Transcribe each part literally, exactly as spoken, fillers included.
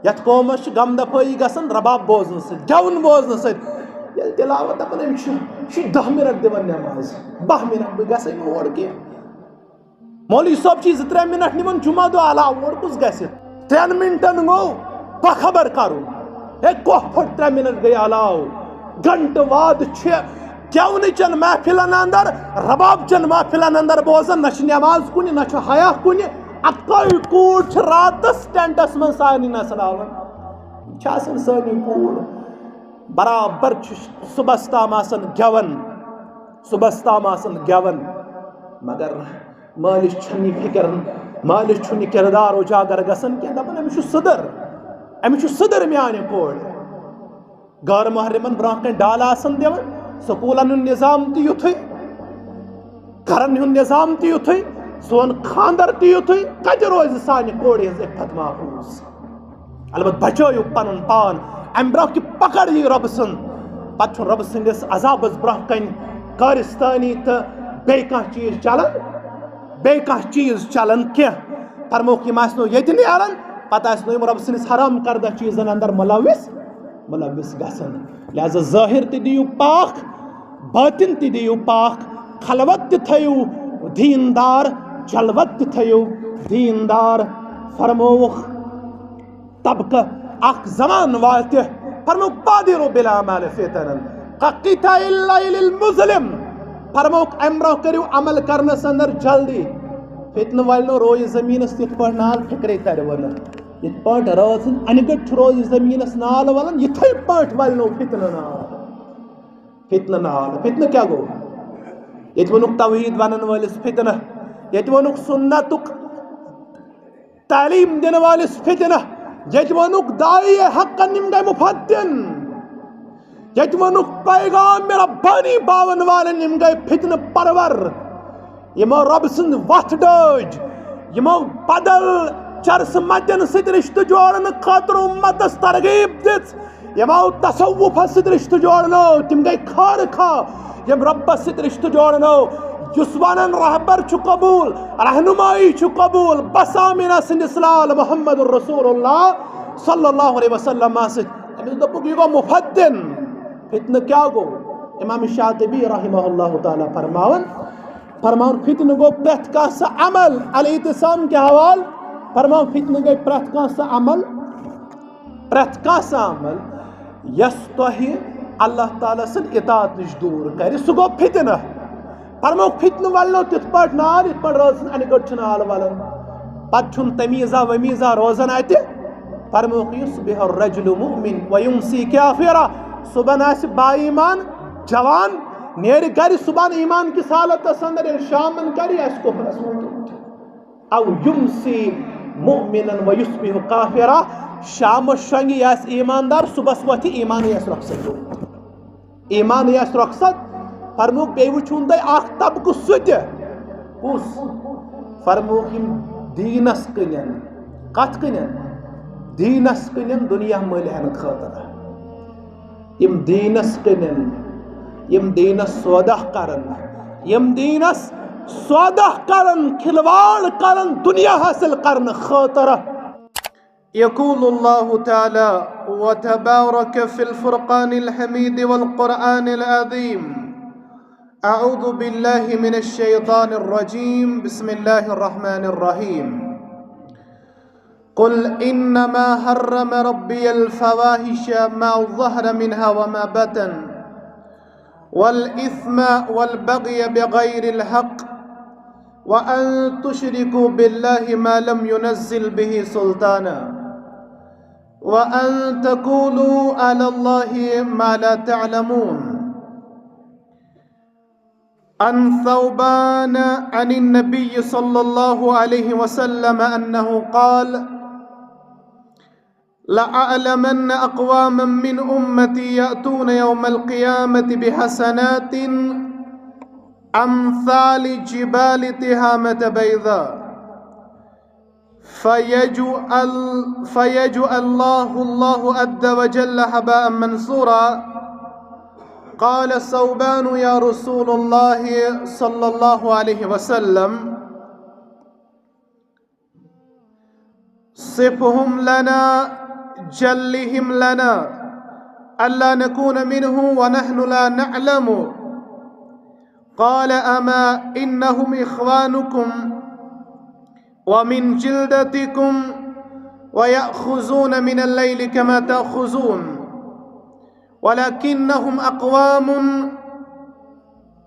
یتھ قومس چھِ غم دفٲیی گژھان رباب بوزنہٕ سۭتۍ، گٮ۪وُن بوزنہٕ سۭتۍ۔ ییٚلہِ تلاوت دپان، أمِس چھُ، یہِ چھُ دَہ منٹ دِوان نٮ۪مازِ، باہ منٹ، بہٕ گژھے نہٕ اور کینٛہہ۔ مولوی صٲب چھِ زٕ ترٛےٚ منٹ نِوان جمعہ دۄہ علاوٕ، اور کُس گژھِ؟ ترٛٮ۪ن منٹن گوٚو باخبر کرُن۔ ہے، کۄہ پھٔٹ، ترٛےٚ منٹ گٔے علاوٕ۔ گھنٹہٕ واد چھِ گٮ۪ونہٕ چٮ۪ن محفلن اندر، رباب چٮ۪ن محفلن اندر بوزان، نہ چھِ نٮ۪ماز کُنہِ، نہ چھُ حیا کُنہِ۔ اکٲے کوٗر چھِ راتس ٹینٹس منٛز سارنٕے نژناوان۔ یہِ چھِ آسان سٲنۍ کوٗر۔ برابر چھُ صُبحس تام آسان گٮ۪وان، صُبحس تام آسان گٮ۪وان۔ مگر مٲلِس چھَنہٕ یہِ فِکر، مٲلِس چھُنہٕ یہِ کِردار اُجاگر گژھان کینٛہہ۔ دَپان، أمِس چھُ سٕدٕر، أمِس چھُ سٕدٕر میٛانہِ کورِ۔ غٲر محرمن برونٛہہ کنہِ ڈالہٕ آسان دِوان، سکوٗلن ہُنٛد نظام تہِ یُتھُے، گرن ہُنٛد نظام تہِ یُتھُے، سون خانٛدر تہِ یُتھُے، کتہِ روزِ سانہِ کورِ ہٕنٛز عفت محفوٗظ؟ البتہ بچٲیِو پنُن پان، امہِ برونٛہہ کہِ پکڑ یی رۄبہٕ سٕنٛز، پتہٕ چھُ رۄبہٕ سٕنٛدِس عذابس برونٛہہ کنہِ کارستٲنی تہٕ بیٚیہِ کانٛہہ چیٖز چلان، بیٚیہِ کانٛہہ چیٖز چلان کینٛہہ۔ فرمووُکھ، یِم آسنو ییٚتہِ نیران، پتہٕ آسنو یِم رۄبہٕ سٕنٛدِس حرام کردہ چیٖزن اندر ملوث۔ ملوث گژھن۔ لہذا ظٲہر تہِ دِیِو پاک، باطن تہِ دِیِو پاک، خلوت تہِ تھٲیِو دیٖندار، جلوت تہِ تھٲیِو دیٖندار۔ فرمووُکھ طبقہٕ اکھ زمان واتہِ، فرمووُکھ، بادروا بالاعمال فتنا کقطاع اللیل المظلم۔ فرمووُکھ، امہِ برونٛہہ کٔرِو عمل کرنس اندر جلدی۔ فتنہٕ والنو رویہِ زمینس تِتھ پٲٹھۍ نال، فکرے ترِ وۄنۍ نہٕ۔ یِتھ پٲٹھۍ رٲژ ہٕنٛز انہِ گٔٹ چھُ روزِ زٔمیٖنَس نال وَلان، یِتھَے پٲٹھۍ وَلنو فِتنہٕ نال۔ فِتنہٕ نال، فِتنہٕ کیٛاہ گوٚو؟ ییٚتہِ ووٚنُکھ توحیٖد وَنَن وٲلِس فِتنہٕ، ییٚتہِ ووٚنُکھ سُنتُک تعلیٖم دِنہٕ وٲلِس فِتنہٕ، ییٚتہِ ووٚنُکھ داعیہِ حقَن، یِم گٔے مُفَتِن۔ ییٚتہِ ووٚنُکھ پیغام ربانی باون والٮ۪ن، یِم گٔے فِتنہٕ پرور۔ یِمو رۄبہٕ سٕنٛز وَتھ ڈٲج، یِمو بدل چرسہٕ متٮ۪ن سۭتۍ رِشتہٕ جوڑنہٕ خٲطرٕ اُمتس ترغیب دِژ، یِمو تصوفس سۭتۍ رِشتہٕ جوڑنو، تِم گٔے خٲر خواہ۔ یِم رۄبس سۭتۍ رِشتہٕ جوڑنو، یُس ونان رہبر چھُ قبوٗل، رہنمائی چھُ قبوٗل، بس آمینہ سٕنٛدِس لال محمد رسول اللہ صلی اللہ علیہ وسلم سۭتۍ۔ أمِس دوٚپُکھ، یہِ گوٚو مُفَتِن۔ فِتنہٕ کیٛاہ گوٚو؟ امام شاطبی رحمہ اللہ تعالیٰ فرماوان، فرماوان، فِتنہٕ گوٚو پرٛٮ۪تھ کانٛہہ سُہ عمل، الاعتصام کہِ حوالہٕ فرماوان، فِتنہٕ گٔے پرٛٮ۪تھ کانٛہہ سُہ عمل، پرٛٮ۪تھ کانٛہہ سُہ عمل یۄس تۄہہِ اللہ تعالیٰ سٕنٛدِ اطاعت نِش دوٗر کرِ، سُہ گوٚو فِتنہٕ۔ فرمووُکھ، فِتنہٕ وَلنو تِتھ پٲٹھۍ نال، یِتھ پٲٹھۍ رٲژ ہٕنٛز اَنہِ گٔٹ چھِ نال وَلان۔ پَتہٕ چھُنہٕ تمیٖزا ومیٖزا روزان اَتہِ۔ فرمووُکھ، یُصبح الرجل مؤمن ویمسی کافرا۔ صُبحن آسہِ با ایمان جوان، نیرِ گرِ صُبحن ایمان کِس حالتس اندر، ییٚلہِ شامن کرِ، یہِ آسہِ کُفرس منٛز۔ او یمسی مؤمنا و یصبح کافرا، شامس شۄنگہِ یہِ آسہِ ایماندار، صبحس وۄتھِ ایمانٕے آسہِ رۄخصت گوٚمُت۔ ایمانٕے آسہِ رۄخصت۔ فرمووُکھ، بیٚیہِ وٕچھُن تۄہہِ اکھ طبقہٕ سُہ تہِ۔ کُس؟ فرمووُکھ، یِم دیٖنس کٕنن۔ کتھ کٕنن؟ دیٖنس کٕنن دُنیا مٔلۍ ہٮ۪نہٕ خٲطرٕ۔ یِم دیٖنس کٕنن، یِم دیٖنس سودا کرن، یِم دیٖنس سودا کرن، کھلواڑ کرن دُنیا حٲصِل کرنہٕ خٲطرٕ۔ يقول الله تعالى وتبارك في الفرقان الحميد والقرآن العظيم. أعوذ بالله من الشيطان الرجيم. بسم الله الرحمن الرحيم. قل إنما حرم ربي الفواحش ما ظهر منها وما بطن والإثم والبغي بغير الحق وأن تشركوا بالله ما لم ينزل به سلطانا وأن تقولوا على الله ما لا تعلمون. عن ثوبان عن النبي صلى الله عليه وسلم أنه قال: لأعلمن أقواما من أمتي يأتون يوم القيامة بحسنات أمثال جبال تهامة بيضاء فيجعل، فيجعل الله، الله عز وجل هباء منثورا. قال ثوبان: يا رسول الله صلى الله عليه وسلم، صفهم لنا. جلهم لنا ألا نكون منهم ونحن لا نعلم. قال: أما إنهم إخوانكم ومن جلدتكم ويأخذون من الليل كما تأخذون ولكنهم أقوام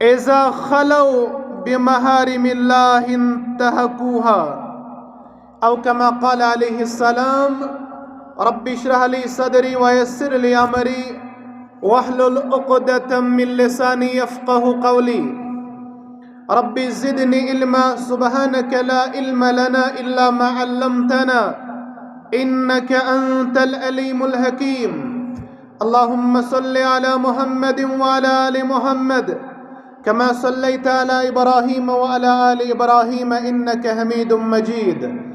إذا خلوا بمحارم الله انتهكوها. أو كما قال عليه السلام. رب اشرح لي صدري ويسر لي أمري واحلل عقدة من لساني يفقه قولي. رب زدني علما. سبحانك لا علم لنا إلا ما علمتنا إنك أنت العليم الحكيم. اللهم صل على محمد وعلى آل محمد كما صليت على إبراهيم وعلى آل إبراهيم إنك حميد مجيد.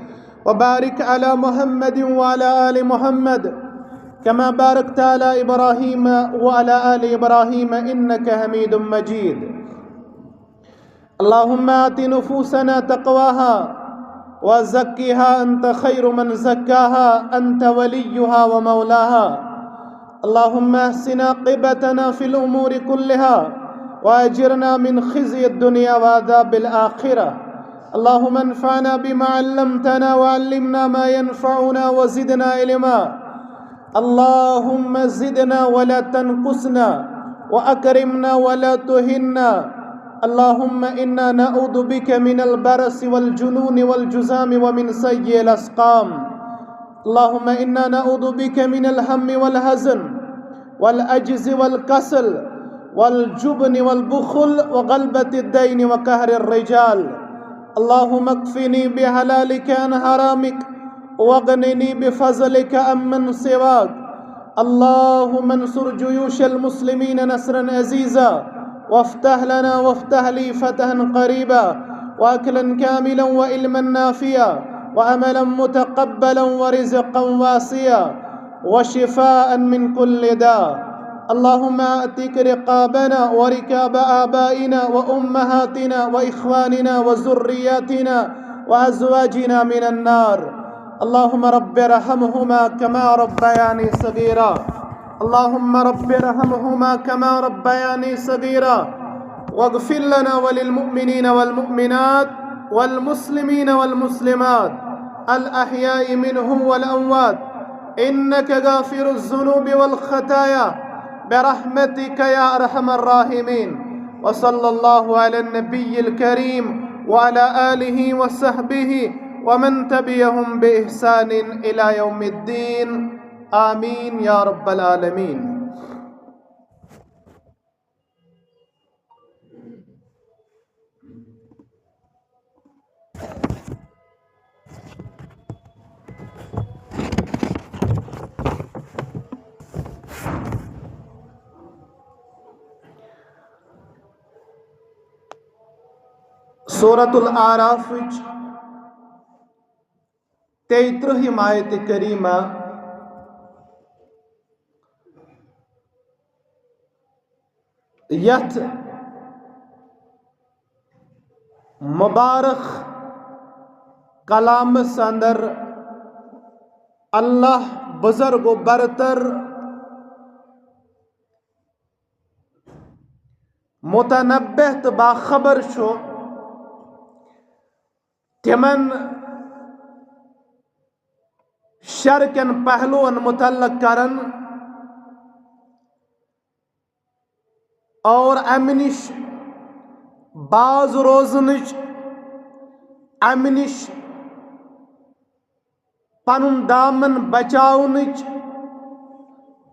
وبارك على محمد وعلى آل محمد كما باركت على إبراهيم وعلى آل إبراهيم إنك حميد مجيد. اللهم آت نفوسنا تقواها وزكها أنت خير من زكاها أنت وليها ومولاها. اللهم احسن عاقبتنا في الأمور كلها وأجرنا من خزي الدنيا وعذاب الآخرة. اللهم انفعنا بما علمتنا وعلمنا ما ينفعنا وزدنا علما. اللهم زدنا ولا تنقصنا وأكرمنا ولا تهنا. اللهم إنا نعوذ بك من البرص والجنون والجذام ومن سيء الأسقام. اللهم إنا نعوذ بك من الهم والحزن والعجز والكسل والجبن والبخل وغلبة الدين وقهر الرجال. اللهم اكفني بحلالك عن حرامك واغنني بفضلك عمن سواك. اللهم انصر جيوش المسلمين نصرا عزيزا وافتح لنا وافتح لي فتحا قريبا وأكلا كاملا وعلما نافعا وعملا متقبلا ورزقا واسعا وشفاء من كل داء. اللهم اعتق رقابنا ورقاب آبائنا وأمهاتنا وإخواننا وذرياتنا وأزواجنا من النار. اللهم رب ارحمهما كما ربياني صغيرا. اللهم رب ارحمهما كما ربياني صغيرا. واغفر لنا وللمؤمنين والمؤمنات والمسلمين والمسلمات الأحياء منهم والأموات إنك غافر الذنوب والخطايا برحمتك يا أرحم الراحمين. وصلى الله على النبي الكريم وعلى آله وصحبه ومن تبعهم بإحسان إلى يوم الدين. آمين يا رب العالمين. سورة الأعرافٕچ تیٚیہِ ترٕٛہِم آیت کریمہ، یتھ مبارک کلامس اندر اللہ بزرگ و برتر متنبہ تہٕ باخبر چھُ تِمن شر کٮ۪ن پہلوَن متعلق کران اور امہِ نِش باز روزنٕچ، امہِ نِش پنُن دامن بچاونٕچ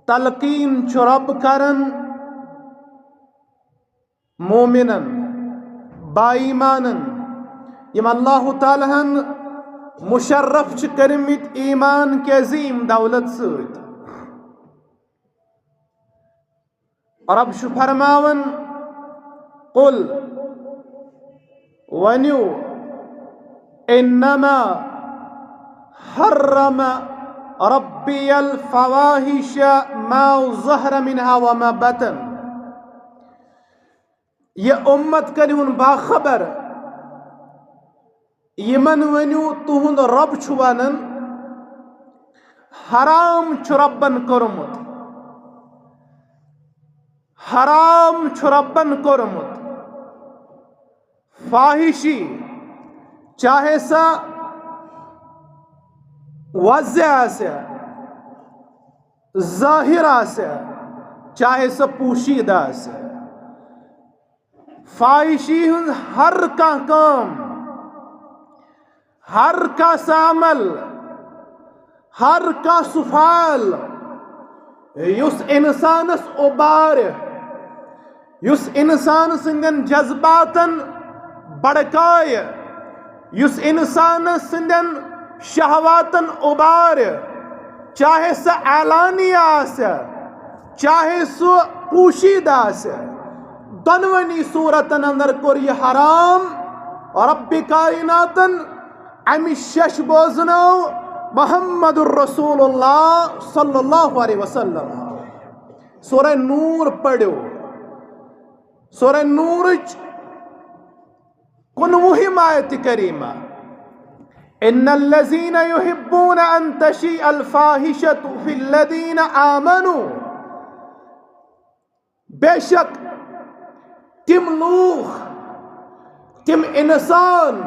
تلقین چھُ رب کران مومنن، با ایمانن، یِم اللہ تعالیٰ ہن مشرف چھِ کٔرمٕتۍ ایمان کہِ عظیم دولت سۭتۍ۔ رب چھُ فرماوان، قل، ؤنِو، انما حرم ربی الفواحش ما ظہر منها وما بطن۔ یہِ اُمت کٔرِہُن باخبر، یِمن ؤنِو، تُہُنٛد رب چھُ ونان، حرام چھُ رۄبن کوٚرمُت، حرام چھُ رۄبن کوٚرمُت۔ فاحشی، چاہے سۄ وضع آسہِ، ظٲہِر آسہِ، چاہے سۄ پوشیدہ آسہِ، فاحشی ہٕنٛز ہر کانٛہہ کٲم، ہر کانٛہہ سُہ عمل، ہر کانٛہہ سُہ فعل، یُس اِنسانَس اُبارِ، یُس اِنسان سٕنٛدٮ۪ن جذباتَن بڑکایہِ، یُس اِنسان سٕنٛدٮ۪ن شہواتَن اُبارِ، چاہے سُہ اعلانیہ آسہِ، چاہے سُہ پوشیدہ آسہِ، دۄنوٕنی صوٗرتَن اندر کوٚر یہِ حرام۔ رب کائناتَن اَمہِ شش بوزنٲو محمد رسول اللہ صلی اللہ علیہ وسلم۔ سورہ نور پٔرِو، سورہ نورٕچ کُنوُہِم آیت کریمہ، ان الذین یحبون ان تشیع الفاحشۃ فی الذین آمنوا، بے شک تِم لوٗکھ، تِم اِنسان،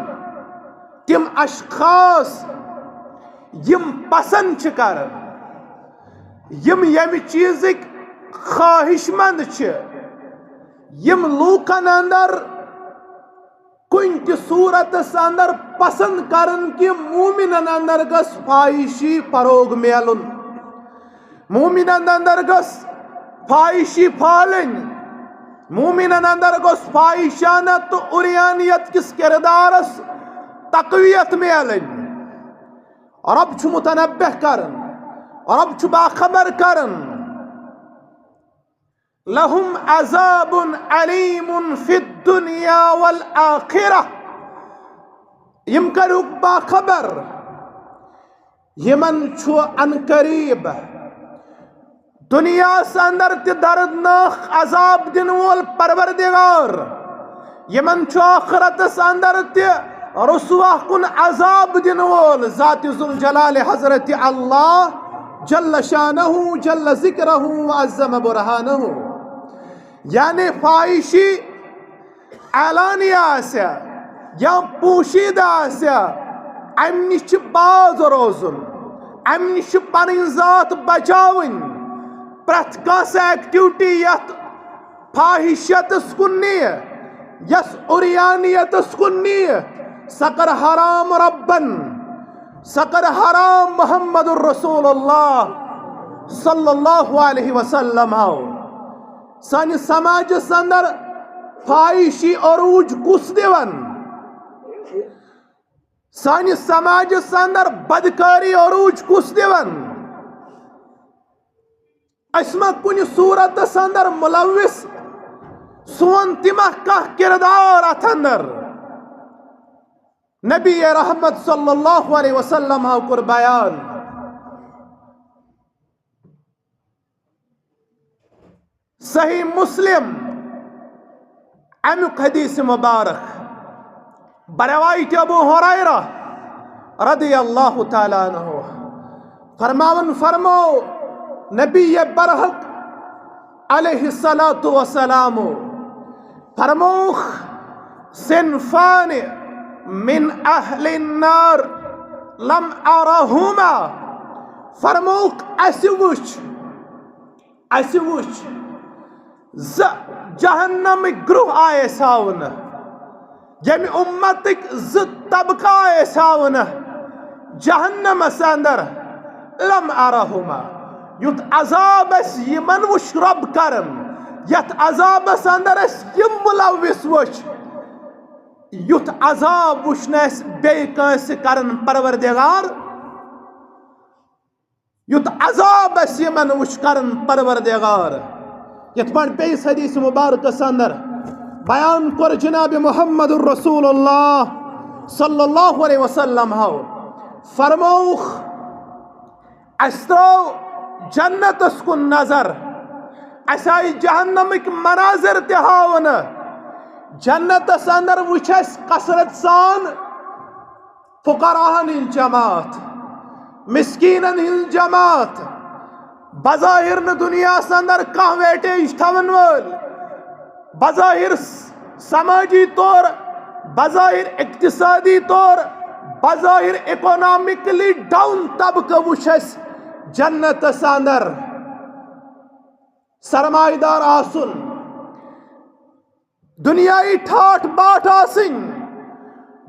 تِم اشخاص یِم پسند چھِ کران، یِم ییٚمہِ چیٖزٕکۍ خواہش مند چھِ، یِم لوٗکن اندر کُنہِ تہِ صوٗرتس اندر پسند کرن کہِ مومنن اندر گژھ فاحشی فروغ میلُن، مومنن اندر گژھ فاحشی پھٲلٕنۍ، مومنن اندر گژھ فاحشانہ تہٕ عریانیت کِس کردارس تقویت میلٕنۍ۔ رب چھُ متنبہ کران، رب چھُ باخبر کران۔ لہم عذاب علیم فی الدنیا والآخرہ۔ یِم کریُک باخبر، یِمن چھُ عنقریب دُنیاہس اندر تہِ دردناک عذاب دِنہٕ وول پروردگار۔ یِمن چھُ ٲخرتس اندر تہِ رسوا کُن عذاب دِنہٕ وول ذات ذوالجلال حضرت اللہ جل شانہ جل ذکرہ و عظم برہانہ۔ یعنی فاحشی اعلانیہ آسہِ یا پوشیدہ آسہِ، امہِ نِش چھِ باز روزُن، امہِ نِش چھِ پنٕنۍ ذات بچاوٕنۍ۔ پرٛٮ۪تھ کانٛہہ سۄ ایکٹیوٹی یتھ فاحشتس کُن نِیہِ، یس عریانیتس کُن نِیہِ، سۄ کر حرام ربن، سۄ کر حرام محمد رسول اللہ صلی اللہ علیہ وسلم۔ سٲنِس سماجس اندر فاحشی عروج کُس دِوان؟ سٲنِس سماجس اندر بدکاری عروج کُس دِوان؟ أسۍ ما کُنہِ صوٗرتس اندر ملوث؟ سون تہِ ما کانٛہہ کردار اتھ اندر؟ نبی رحمت صلی اللہ علیہ وسلم ہاو کوٚر بیان۔ صحیح مسلم، امیُک حدیث مبارک، بروایت ابو ہریرہ رضی اللہ تعالیٰ عنہ فرماون فرمو نبی برحق علیہ الصلوۃ والسلام فرموخ، صنفان من اہل النار لم ارہما۔ فرموخ، اسہِ وٕچھ، اسہِ وٕچھ زٕ جہنمٕکۍ گروہ آیہِ اسہِ ہاونہٕ، ییٚمہِ امتٕکۍ زٕ طبقہٕ آیہِ اسہِ ہاونہٕ جہنمس اندر، لم ارہما، یُتھ عذاب اسہِ یِمن وٕچھ رب کرن، یتھ عذابس اندر اسہِ یِم ملوث وٕچھ، یُتھ عذاب وٕچھ نہٕ اسہِ بیٚیہِ کٲنٛسہِ کرن پروردگار۔ یُتھ عذاب اسہِ یِمن وٕچھ کرن پروردگار۔ یتھ پٲٹھۍ بیٚیِس حدیث مبارکس اندر بیان کوٚر جناب محمد رسول اللہ صلی اللہ علیہ وسلم ہاو فرموخ، اسہِ ترٲو جنتس کُن نظر، اسہِ آیہِ جہنمٕکۍ مناظر تہِ ہاونہٕ۔ جنتس اندر وٕچھ اسہِ کثرت سان فقراہن ہٕنٛز جماعت، مسکینن ہٕنٛز جماعت، بظاہر نہٕ دُنیاہس اندر کانٛہہ ویٹیج تھاون وٲلۍ، بظاہر س-، سمٲجی طور، بظاہر اقتصادی طور، بظاہر اکنامکلی ڈاؤن طبقہٕ وُچھ اسہِ جنتس اندر۔ سرمایہ دار آسُن، دُنیاہی ٹھاٹھ باٹھ آسٕنۍ،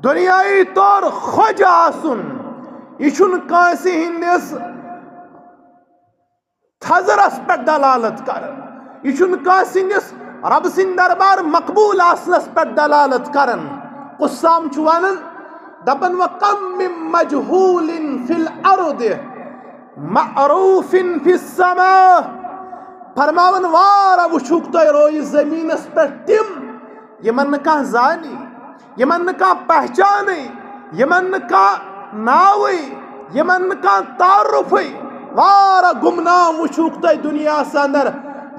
دُنیاہی طور خۄجہِ آسُن، یہِ چھُنہٕ کٲنٛسہِ ہٕنٛدِس تھزرس پٮ۪ٹھ دلالت کران۔ یہِ چھُنہٕ کٲنٛسہِ ہٕنٛدِس رۄبہٕ سٕنٛدِ دربار مقبوٗل آسنس پٮ۪ٹھ دلالت کران۔ قصام چھُ ونان، دپان، "وَكَم مِّن مَّجْهُولٍ فِي الْأَرْضِ مَعْرُوفٍ فِي السَّمَاءِ"۔ فرماوان، واریاہ وٕچھُکھ تُہۍ رویہِ زٔمیٖنَس پٮ۪ٹھ تِم، یِمَن نہٕ کانٛہہ زانی، یِمَن نہٕ کانٛہہ پہچانٕے، یِمَن نہٕ کانٛہہ ناوٕے، یِمَن نہٕ کانٛہہ تعارُفٕے۔ واریاہ گمنام وٕچھُکھ تُہۍ دُنیاہَس اندر،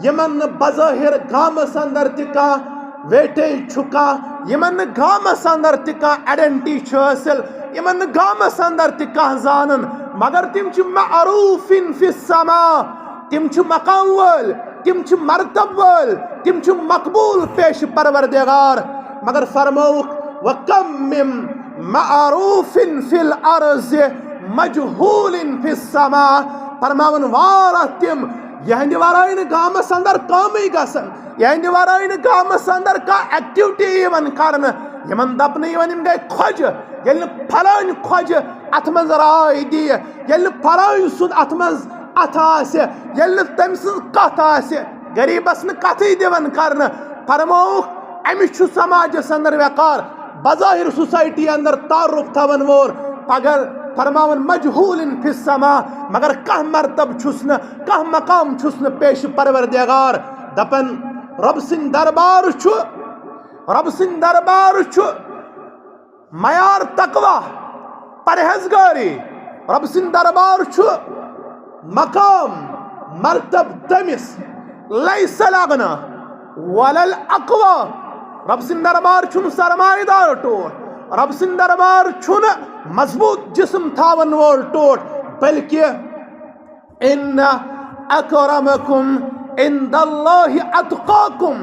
یِمَن نہٕ بظٲہِر گامَس اندر تہِ کانٛہہ ویٹیج چھُ کانٛہہ، یِمَن نہٕ گامَس اندر تہِ کانٛہہ آئیڈینٹی چھُ حٲصِل، یِمَن نہٕ گامَس اندر تہِ کانٛہہ زانان، مگر تِم چھِ معروفٍ فِی السَّمَاءِ، تِم چھِ مقام وٲلۍ، تِم چھِ مرتب وٲلۍ، تِم چھِ مقبوٗل پیش پروردگار۔ مگر فرمووُکھ، "وَكَم مِّن مَّعْرُوفٍ فِي الْأَرْضِ مَجْهُولٍ فِي السَّمَاءِ"۔ فرماوان، واریاہ تِم، یِہنٛدِ ورٲے نہٕ گامس اندر کٲمٕے گژھان، یِہنٛدِ ورٲے نہٕ گامس اندر کانٛہہ ایکٹیوٹی یِوان کرنہٕ، یِمن دپنہٕ یِوان، یِم گٔے خۄجہِ۔ ییٚلہِ نہٕ فلٲنۍ خۄجہِ اتھ منٛز راے دِیہِ، ییٚلہِ نہٕ فلٲنۍ سُنٛد اتھ منٛز اتھٕ آسہِ، ییٚلہِ نہٕ تٔمۍ سٕنٛز کتھ آسہِ، غریبس نہٕ کتھٕے دِوان کرنہٕ۔ فرمووُکھ، أمِس چھُ سماجس اندر وقار، بظاہر سوسائٹی اندر تعارف تھاون وول، مگر فرماوان، "مَجْهُولٍ فِی السَّمَاءِ"، مگر کانٛہہ مرتب چھُس نہٕ، کانٛہہ مقام چھُس نہٕ پیش پروردگار۔ دپان، رۄب سٕنٛدِ دربار چھُ، رۄب سٕنٛدِ دربار چھُ معیار تقوی، پرہیزگاری۔ رۄب سٕنٛدِ دربار چھُ مقام، مرتب تٔمِس، "لیس الاغنی ولا الاقوی"۔ رۄب سٕنٛدِ دربار چھُنہٕ سرمایہ دار ٹوٹھ، رۄب سٕنٛدِ دربار چھُنہٕ مضبوٗط جسم تھاون وول ٹوٹھ، بلکہِ "ان اکرمکم عند اللہ اتقاکم"۔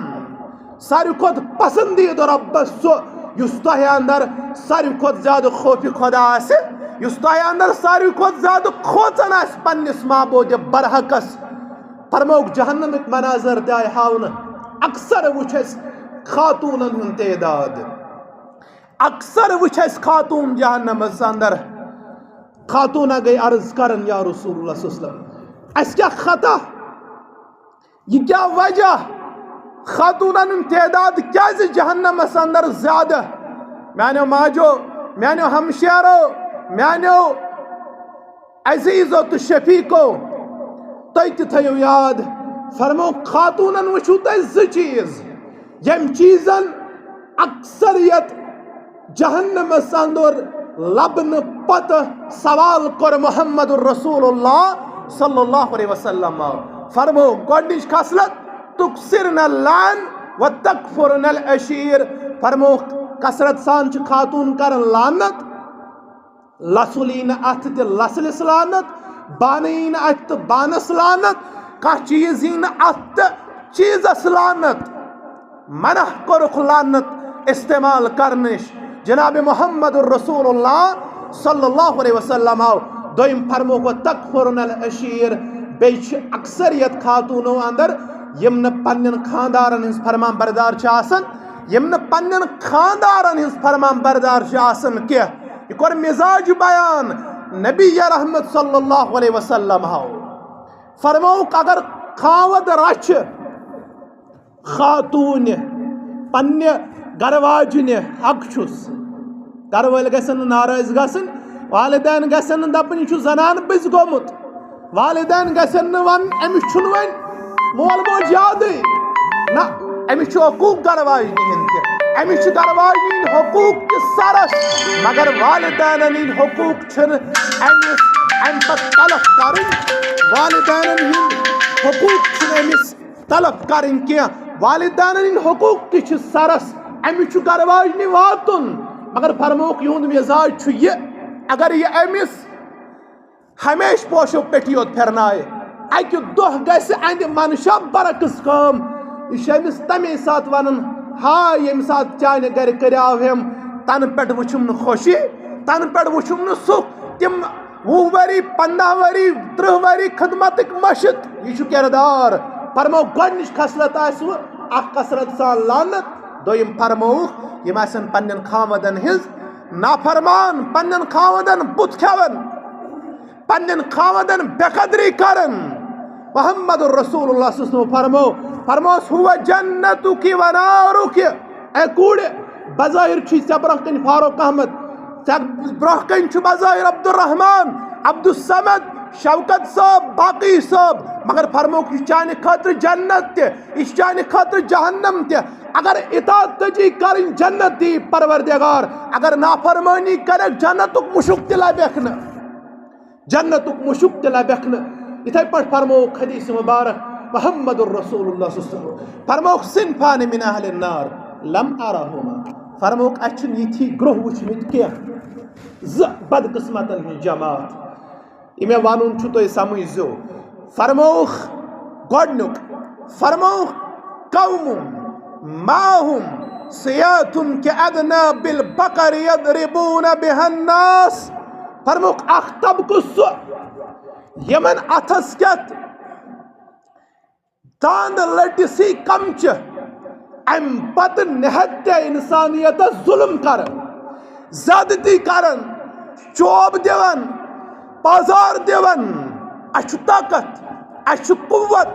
ساروی کھۄتہٕ پسندیدٕ رۄبس سُہ یُس تۄہہِ اندر ساروی کھۄتہٕ زیادٕ خوفِ خدا آسہِ، یُس تۄہہِ اندر ساروی کھۄتہٕ زیادٕ کھوژان آسہِ پننِس معبوٗدِ برحقس۔ فرمووُکھ، جہنمٕکۍ مناظر تہِ آیہِ ہاونہٕ۔ اکثر وٕچھ اسہِ خاتوٗنن ہُنٛد تعداد، اکثر وٕچھ اسہِ خاتوٗن جہنمس اندر۔ خاتوٗنہ گٔے عرض کران، یا رسول اللہ صلی اللہ علیہ وسلم، اسہِ کیٛاہ خطا؟ یہِ کیٛاہ وجہ؟ خاتوٗنن ہُنٛد تعداد کیٛازِ جہنمس اندر زیادٕ؟ میانیو ماجو، میانیو ہمشیرو، میانیو عزیزو تہٕ شفیقو، تُہۍ تہِ تھٲیِو یاد، فرمو، خاتوٗنن وٕچھِو تُہۍ زٕ چیٖز، ییٚمۍ چیٖزن اکثریت جہنمس اندر لبنہٕ پتہٕ سوال کوٚر محمد رسول اللہ صلی اللہ علیہ وسلم۔ فرمو، گۄڈنِچ خصلت، "تکثرن اللعن و تکفرن العشیر"۔ فرمو، کثرت سان چھِ خاتوٗن کران لعنت، لژھُل یی نہٕ اتھٕ تہٕ لژھلِس لعنت، بانہٕ یی نہٕ اتھٕ تہٕ بانس لعنت، کانٛہہ چیٖز یی نہٕ اتھٕ تہٕ چیٖزس لعنت۔ منع کوٚرُکھ لعنت استعمال کرنٕچ۔ جناب محمد رسول اللہ صلی اللہ علیہ وسلم آو۔ دوٚیِم فرمووُکھ، "وَتَكْفُرْنَ الْعَشِيرَ"، بیٚیہِ چھِ اکثریت خاتوٗنو اندر یِم نہٕ پننٮ۪ن خاندارن ہٕنٛز فرمان بردار چھِ آسان، یِم نہٕ پننٮ۪ن خاندارن ہٕنٛز فرمان بردار چھِ آسان کینٛہہ۔ یہِ کوٚر مزاج بیان نبی رحمت صلی اللہ علیہ وسلم آو۔ فرمووُکھ، اگر خاوند رچھِ خاتوٗنہِ پننہِ گرٕ واجنہِ حق چھُس۔ گرٕ وٲلۍ گژھن نہٕ ناراض گژھٕنۍ، والدین گژھن نہٕ دپٕنۍ، "یہِ چھُ زنان بٕزِ گوٚمُت۔" والدین گژھن نہٕ ونٕنۍ، "أمِس چھُنہٕ وۄنۍ مول موج یادٕے۔" نہ، أمِس چھُ حقوٗق گرٕ واجنہِ ہٕنٛدۍ تہِ۔ أمِس چھِ گرٕ واجنہِ ہٕنٛدۍ حقوٗق تہِ سرس، مگر والدینن ہٕنٛدۍ حقوٗق چھِنہٕ أمِس امہِ پتہٕ تلف کرٕنۍ۔ والدینن ہٕنٛدۍ حقوٗق چھِنہٕ أمِس تلف کرٕنۍ کینٛہہ۔ والدینن ہٕنٛدۍ حقوٗق تہِ چھِ سرس، أمِس چھُ گرٕ واجنہِ واتُن۔ مگر فرمووُکھ، یِہُنٛد مزاج چھُ یہِ، اگر یہِ أمِس ہمیشہِ پوشو پیٚٹھی یوت پھِرنایہِ۔ اَکہِ دۄہ گژھِ اَندِ منشا برعکس کٲم۔ یہِ چھُ أمِس تَمے ساتہٕ وَنان، ہا، ییٚمہِ ساتہٕ چانہِ گَرِ کٔریاو أمۍ، تَنہٕ پٮ۪ٹھ وٕچھُم نہٕ خوشی، تَنہٕ پٮ۪ٹھ وٕچھُم نہٕ سُکھ۔ تِم وُہ ؤری، پنٛداہ ؤری، تٕرٛہ ؤری خدمتٕکۍ مٔشِتھ۔ یہِ چھُ کِردار۔ فرمو گۄڈٕنِچ خصلت آسہِ وٕ اَکھ کثرت سان لعنت، دوٚیِم فرمووُکھ یِم آسن پنٛنٮ۪ن خاوندَن ہِنٛز نافرمان، پنٛنٮ۪ن خاوندَن بُتھ کھٮ۪وان، پننٮ۪ن خاوندن بے قدری کران۔ محمد رسول اللہ صلی اللہ علیہ وسلم فرمو، فرموس، "ہوا جنتک و نارک"۔ اے کوٗرِ، بظاہر چھُے ژےٚ برونٛہہ کنہِ فاروق احمد، ژےٚ برونٛہہ کنہِ چھُ بظاہر عبدالرحمان، عبدالصمد، شوکت صٲب، باقی صٲب، مگر فرموکھ، یہِ چھُ چانہِ خٲطرٕ جنت تہِ، یہِ چھُ چانہِ خٲطرٕ جہنم تہِ۔ اگر اطاعت تجی کرٕنۍ، جنت دی پروردگار، اگر نافرمٲنی کرکھ، جنتُک مُشُک تہِ لبکھ نہٕ۔ جنتُک مُشُک تہِ لبکھ نہٕ۔ یِتھے پٲٹھۍ فرمووُکھ حدیث مبارک محمد رسول اللہ صلی اللہ علیہ وسلم، فرمووُکھ، "صنفان من اہل النار لم ارہما"۔ فرمووُکھ، "اَسہِ چھِنہٕ یِتھی گروہ وٕچھمٕتۍ کینٛہہ، زٕ بدقسمتن ہٕنٛز جماعت، یہِ مےٚ وَنُن چھُ، تُہۍ سمجھزیو۔" فرمووُکھ گۄڈٕنیُک، فرمووُکھ، "قوم معهم سیاط کأذناب البقر یضربون بها الناس"۔ فرمووُکھ، اکھ طبقہٕ سُہ، یِمن اتھس کٮ۪تھ داند لٔٹہِ سی کمچہِ، امہِ پتہٕ نہتہِ انسانیتس ظلم کران، زیادتی کران، چوب دِوان، بازار دِوان۔ اسہِ چھُ طاقت، اسہِ چھُ قوت،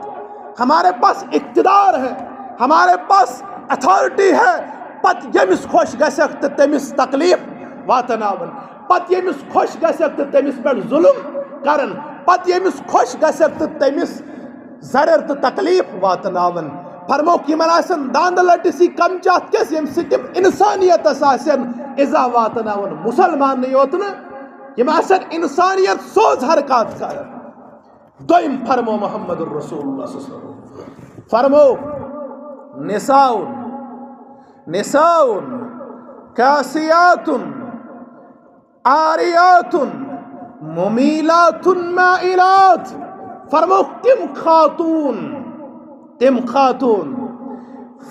ہمارے پاس اقتدار ہے، ہمارے پاس اتھارٹی ہے۔ پتہٕ ییٚمِس خۄش گژھکھ تہٕ تٔمِس تکلیف واتناوان، پتہٕ ییٚمِس خۄش گژھکھ تہٕ تٔمِس پٮ۪ٹھ ظلم کران، پتہٕ ییٚمِس خۄش گژھکھ تہٕ تٔمِس ضرر تہٕ تکلیف واتناوان۔ فرموکھ، یِمن آسن داندٕ لٹہِ سی کمچہِ اتھ کیس، ییٚمہِ سۭتۍ تِم انسانیتس آسن ایزا واتناوان۔ مسلمانٕے یوت نہٕ، یِم آسن انسانیت سوز حرکات کران۔ دوٚیِم فرمو محمد رسول اللہ صلی اللہ علیہ وسلم، فرمو، نساؤن، نساؤن کاسیاتن عاریاتن ممیلاتن مائلات۔ فرمووُکھ تِم خاتوٗن، تِم خاتوٗن،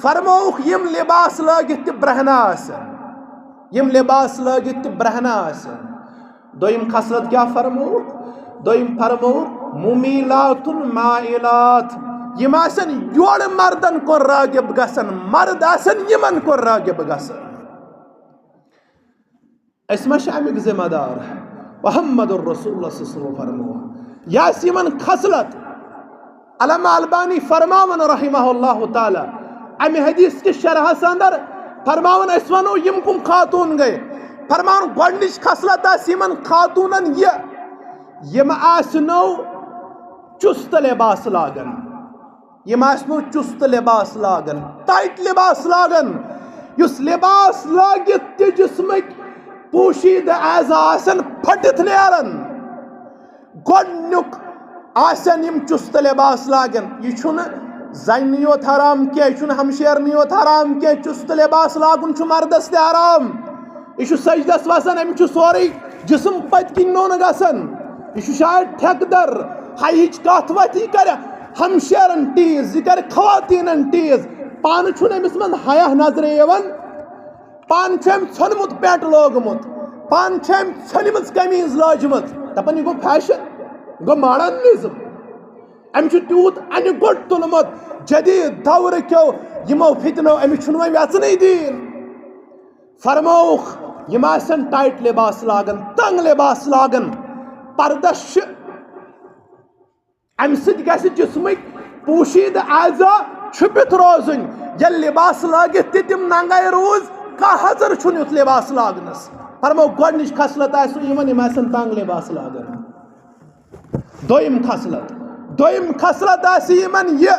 فرمووُکھ یِم لباس لٲگِتھ تہِ برہنہ آسن، یِم لباس لٲگِتھ تہِ برہنہ آسن۔ دوٚیِم خصلت کیٛاہ فرمووُکھ؟ دوٚیِم فرمووُکھ ممیلاتن مائلات، یِم آسن یورٕ مردن کُن راغب گژھن، مرد آسن یِمن کُن راغب گژھن۔ أسۍ ما چھِ اَمیُک ذمہ دار؟ محمد رسول اللہ صلی اللہ علیہ وسلم فرموو، یہِ آسہِ یِمن خصلت۔ علامہ البانی فرماوان رحمہ اللہ تعالیٰ، اَمہِ حدیث کِس شرحس اندر فرماوان، أسۍ وَنو یِم کٕم خاتوٗن گٔے۔ فرماوان، گۄڈٕنِچ خصلت آسہِ یِمن خاتوٗنن یہِ، یِم آسہِ نو چُست لباس لاگان۔ یِم آسہِ نہٕ چُست لباس لاگان، ٹایٹ لباس لاگان، یُس لباس لٲگِتھ تہِ جسمٕکۍ پوشیدٕ اعضا آسن پھٹِتھ نیران۔ گۄڈٕنیُک آسن یِم چُست لباس لاگان۔ یہِ چھُنہٕ زنہِ یوت حرام کینٛہہ، یہِ چھُنہٕ ہمشیرنہِ یوت حرام کینٛہہ، چُست لباس لاگُن چھُ مردس تہِ حرام۔ یہِ چھُ سجدس وسان، أمِس چھُ سورُے جسم پٔتۍ کِنۍ نوٚن گژھان۔ یہِ چھُ شاید ٹھیکہٕ در، ہاے ہِچ کتھ وتھ، یہِ کرِ ہمشیرن ٹیٖز، یہِ کرِ خواتیٖنن ٹیٖز۔ پانہٕ چھُنہٕ أمِس منٛز حیا نظرِ یِوان۔ پانہٕ چھُ أمۍ ژھیوٚنمُت پینٹ لوگمُت، پانہٕ چھِ أمۍ ژھیوٚنمٕژ قمیٖض لٲجمٕژ، دپان یہِ گوٚو فیشن، یہِ گوٚو ماڈرنزم۔ أمۍ چھُ تیوٗت انہِ گوٚٹ تُلمُت جدید دورٕ کیو یِمو فتنو، أمِس چھُنہٕ وۄنۍ وٮ۪ژنٕے دیٖن۔ فرمووُکھ، یِم آسن ٹایٹ لباس لاگان، تنگ لباس لاگان، پردس چھِ، امہِ سۭتۍ گژھِ جسمٕکۍ پوشیدٕ اعضا چھُپِتھ روزٕنۍ۔ ییٚلہِ لباس لٲگِتھ تہِ تِم ننگے روٗز، کانٛہہ حضر چھُنہٕ یُتھ لباس لاگنس۔ فرمو، گۄڈٕنِچ خصلت آسہِ یِمن، یِم آسن تنگ لباس لاگان۔ دوٚیِم خصلت، دوٚیِم خصلت آسہِ یِمن یہِ،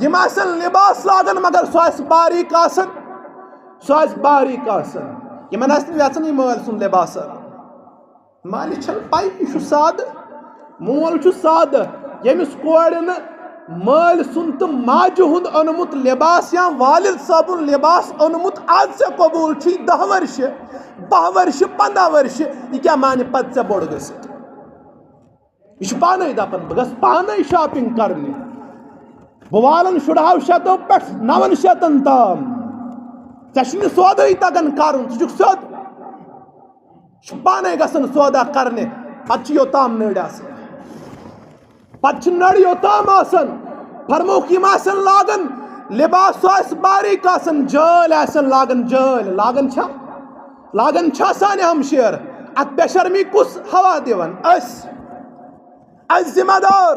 یِم آسن لباس لاگان مگر سُہ آسہِ باریک آسان، سُہ آسہِ باریک آسان۔ یِمن آسہِ نہٕ یژھان یہِ مٲلۍ سُنٛد لباس۔ مالِس چھَنہٕ پَے، یہِ چھُ سادٕ، مول چھُ سادٕ، ییٚمِس کورِ نہٕ مٲلۍ سُنٛد تہٕ ماجہِ ہُنٛد اوٚنمُت لباس یا والد صٲبُن لباس اوٚنمُت، آز ژےٚ قبوٗل چھُے دَہ ؤرشہِ، باہ ؤرشہِ، پنٛداہ ؤرشہِ، یہِ کیٛاہ مانہِ پتہٕ ژےٚ بوٚڑ گٔژھِتھ؟ یہِ چھُ پانے دپان، بہٕ گژھٕ پانے شاپنگ کرنہِ، بہٕ والن شُرہو شیٚتو پٮ۪ٹھ نون شیٚتن تام۔ ژےٚ چھُنہٕ سودٲے تگان کرُن، ژٕ چھُکھ سیوٚد۔ یہِ چھُ پانے گژھان سودا کرنہِ، پتہٕ چھِ یوٚتام نٔرۍ آسان۔ پتہٕ چھِ نٔرۍ یوٚتام آسان۔ فرمووُکھ، یِم آسن لاگان، لباس سُہ آسہِ باریک آسان، جٲلۍ آسن لاگان، جٲلۍ لاگان چھا؟ لاگان چھا سانہِ ہمشیر؟ اتھ بے شرمی کُس ہوا دِوان؟ أسۍ۔ اَسہِ ذمہ دار،